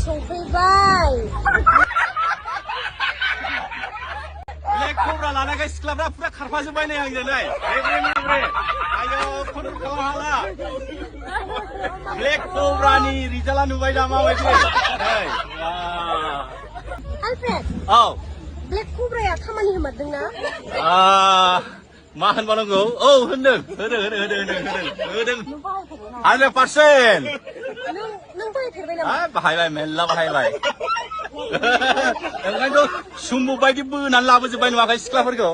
संफैबाय black कब्रा लानायखाय सिख्लाफ्रा पुरा खारफाजोब्बाय नै आंजोंलाय एब्रे आयो फन खालाम हाला ब्लेक कब्रानि रिजाल्टआ नुबाय दा माबायदि नै आलफ्रेड औ ब्लेक कब्राया खामानि होमारदोंना मा होनबानांगौ औ होदों 100% नों बाहायफेरबाय नामा बाहायबाय मेल्ला बाहायबाय ओंखायनोथ' सुम्बु बायदि बोनानै लाबोजोब्बाय नुवाखै सिख्लाफोरखौ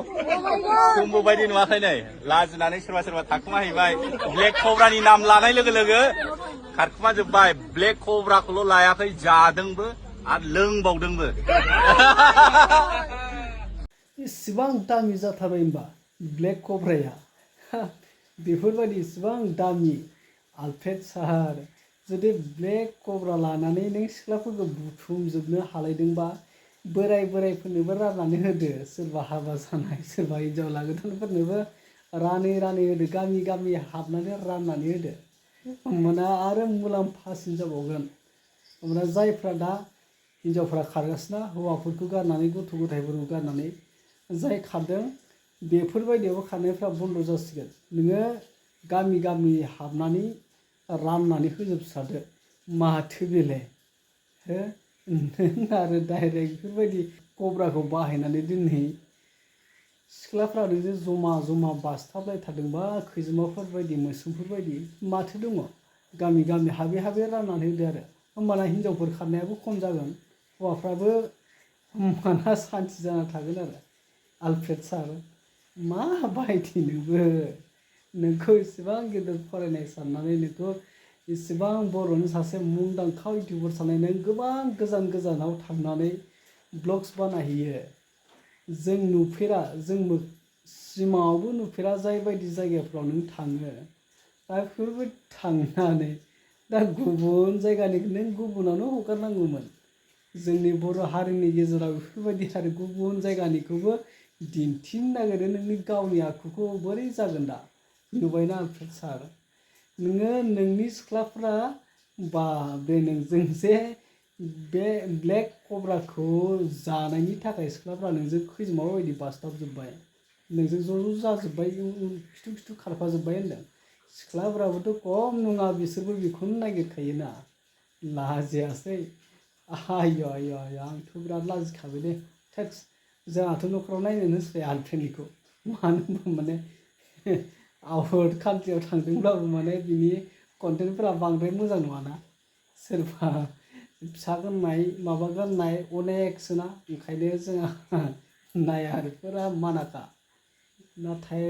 सुम्बु बायदि नुवाखै नै लाजिनानै सोरबा थाखुमाहैबाय ब्लेक कब्रानि नाम लानाय लोगो लोगो खारखुमाजोब्बाय ब्लेक कब्राखौल' लायाखै जादोंबो आरो लोंबावदोंबो इसिबां दामि जाथारबाय होनबा ब्लेक कब्राया बेफोरबायदि इसिबां दामि आलफ्रेड सार जुदि ब्लेक कब्रा लानानै नों सिख्लाफोरखौ बुथुमजोबनो हालायदोंबा बोरायफोरनोबो राननानै होदो सोरबा हाबा जानाय सोरबा हिन्जाव लागोदानफोरनोबो रानै होदो गामि हाबनानै राननानै होदो होमबाना आरो मुलाम्फासिन जाबावगोन होमबाना जायफ्रा दा हिन्जावफ्रा खारगासिनो हौवाफोरखौ गारनानै गथ' गथायफोरखौ गारनानै जाय खारदों बेफोरबायदियावबो खारनायफ्रा बन्द' जासिगोन नोङो गामि हाबनानै राननानै होजोबस्रादो माथो बेलाय हो नों आरो डाइरेक्ट बेफोरबायदि कब्राखौ बाहायनानै दिनै सिख्लाफ्रा नोंजों जमा बासथाबलायथारदोंबा खैजोमाफोर बायदि मोस्रोमफोर बायदि माथो दङ गामि हाबै राननानै होदो आरो होमबाना हिन्जावफोर खारनायाबो खम जागोन हौवाफ्राबो होमबाना सान्थि जाना थागोन आरो आलफ्रेड सार माबायदि नोंखौ इसेबां गिदिर फरायनाय साननानै नोंखौ इसेबां बर'नि सासे मुंदांखा इउटिउबार साननानै नों गोबां गोजानाव थांनानै ब्लग्स बानायहैयो जों नुफेरा जोंबो सिमाङावबो नुफेरा जायबायदि जायगाफ्राव नों थाङो दा बेफोरबायदि थांनानै दा गुबुन जायगानिखौ नों गुबुनावनो हगारनांगौमोन जोंनि बर' हारिनि गेजेराव बेफोरबायदि आरो गुबुन जायगानिखौबो दिन्थिनो नागिरो नोंनि गावनि आखुखौ बोरै जागोन दा नुबायना आलफ्रेड सार नोङो नोंनि सिख्लाफ्रा बा बे नोंजों जे बे ब्लेक कब्राखौ जानायनि थाखाय सिख्लाफ्रा नोंजों खैजोमा बायदि बासथाबजोब्बाय नोंजों ज' जाजोब्बाय खिथु खारफाजोब्बाय होनदों सिख्लाफ्राबोथ' खम नङा बिसोरबो बेखौनो नागिरखायोना लाजियासै आय आंथ' बिराद लाजिखाबाय दे थोस जोंहाथ' न'खराव नायनोनो होस्राया आलफ्रेडनिखौ मानो होनबा माने आउट कान्ट्रियाव थांदोंब्लाबो माने बिनि कन्टेन्टफोरा बांद्राय मोजां नङाना सोरबा फिसा गाननाय माबा गाननाय अनेकसोना ओंखायनो जोंहा नायारिफोरा मानाखा नाथाय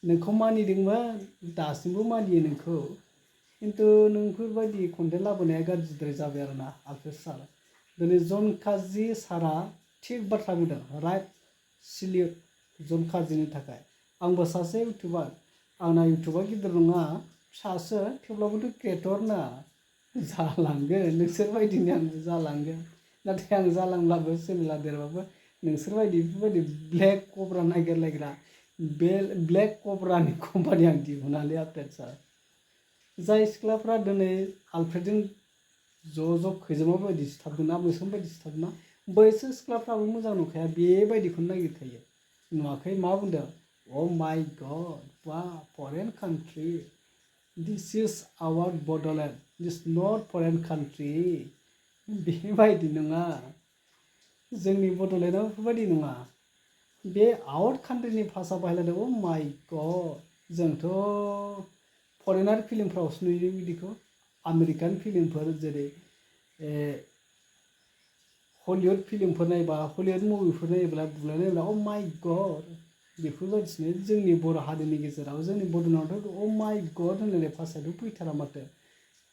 नोंखौ मानिदोंमोन दासिमबो मानियो नोंखौ खिन्थु नोंफोरबायदि कन्टेन्ट लाबोनाया गाज्रिद्राय जाबाय आरोना आलफ्रेड सार दिनै जन काजि सारा थिग बाथ्रा बुंदों राइट सिलिउट जन काजिनि थाखाय आंबो सासे इउटुबार आंना इउटुबा गिदिर नङा फिसासो थेवब्लाबोथ' क्रिएटर ना जालांगोन नोंसोरबायदिनो आंबो जालांगोन नाथाय आं जालांब्लाबो सोलिला देरबाबो नोंसोरबायदि बेफोरबायदि ब्लेक कब्रा नागिरलायग्रा बे ब्लेक कब्रानि कम्पानि आं दिहुनालै आलफ्रेड सार जाय सिख्लाफ्रा दिनै आलफ्रेडजों ज' खैजोमा बायदि सिथाबदोंना मोस्रोम बायदि सिथाबदोंना बैसोर सिख्लाफ्राबो मोजां नंखाया बेबायदिखौनो नागिरखायो नुवाखै मा बुंदों Oh my God, wow, foreign country. This is our Bodoland. This is not foreign country. बेबायदि नङा जोंनि बड'लेण्डआव बेफोरबायदि नङा बे आउट कान्ट्रिनि भाषा बाहायलायदों Oh my God. जोंथ' फरेनार फिल्मफ्रावसो नुयो बिदिखौ आमेरिकान फिल्मफोर जेरै हलिउड फिल्मफोर नायोबा हलिउड मुभिफोर नायोब्ला बुलायनायब्ला Oh my God. बेफोरबायदिनो जोंनि बर' हारिनि गेजेराव जोंनि बड'लेण्डआवथ' Oh my God होनलायनाय भाषायाथ' फैथारा माथो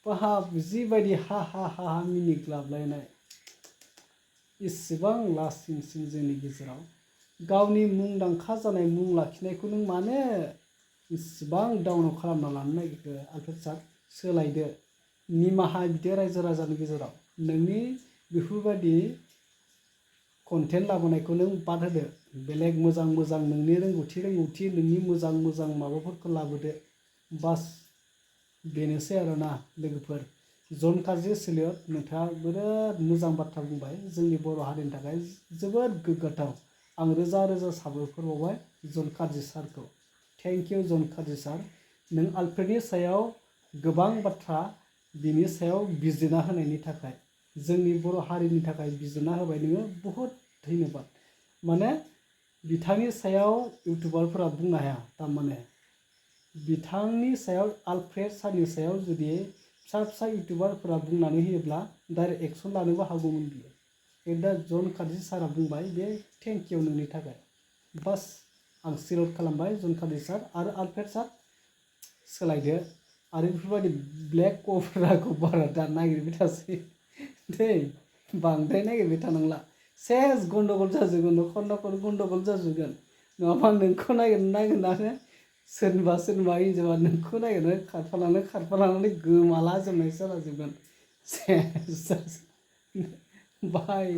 बाहाब जिबायदि हा मिनिग्लाबलायनाय इसेबां लासिंसिं जोंनि गेजेराव गावनि मुंदांखा जानाय मुं लाखिनायखौ नों मानो इसेबां डाउनाव खालामना लानो नागिरखो आलफ्रेड सार सोलायदो निमाहा बिदो रायजो राजानि गेजेराव नोंनि बेफोरबायदि कन्टेन्ट लाबोनायखौ नों बाद होदो बेलेग मोजां नोंनि रोंगौथि नोंनि मोजां माबाफोरखौ लाबोदो बास बेनोसै आरोना लोगोफोर जन काजि सेलियट नोंथाङा बिराद मोजां बाथ्रा बुंबाय जोंनि बर' हारिनि थाखाय जोबोद गोग्गाथाव आं रोजा रोजा साबायखर बावबाय जन काजि सारखौ थेंक इउ जन काजि सार नों आलफ्रेडनि सायाव गोबां बाथ्रा बिनि सायाव बिजिरना होनायनि थाखाय जोंनि बर' हारिनि थाखाय बिजिरना होबाय नोङो बहुद धन्यबाद माने बिथांनि सायाव इउटुबारफोरा बुंनो हाया थारमाने बिथांनि सायाव आलफ्रेड सारनि सायाव जुदि फिसा फिसा इउटुबारफोरा बुंनानै होयोब्ला डाइरेक्ट एक्सन लानोबो हागौमोन बियो दा जन काजि सारा बुंबाय बे थेंक इउ नोंनि थाखाय बास आं सेलुट खालामबाय जन काजि सार आरो आलफ्रेड सार सोलायदो आरो बेफोरबायदि ब्लेक कब्राखौ बारा दा नागिरबाय थासै दै बांद्राय नागिरबाय थानांला सेस गन्डगल जाजोबगोन न'खर न'खर गन्डगल जाजोबगोन नङाबा नोंखौ नागिरनानै सोरनिबा हिन्जावा नोंखौ नागिरनानै खारफालांनानै गोमाला जोबनायसो जालाजोबगोन सेस बाय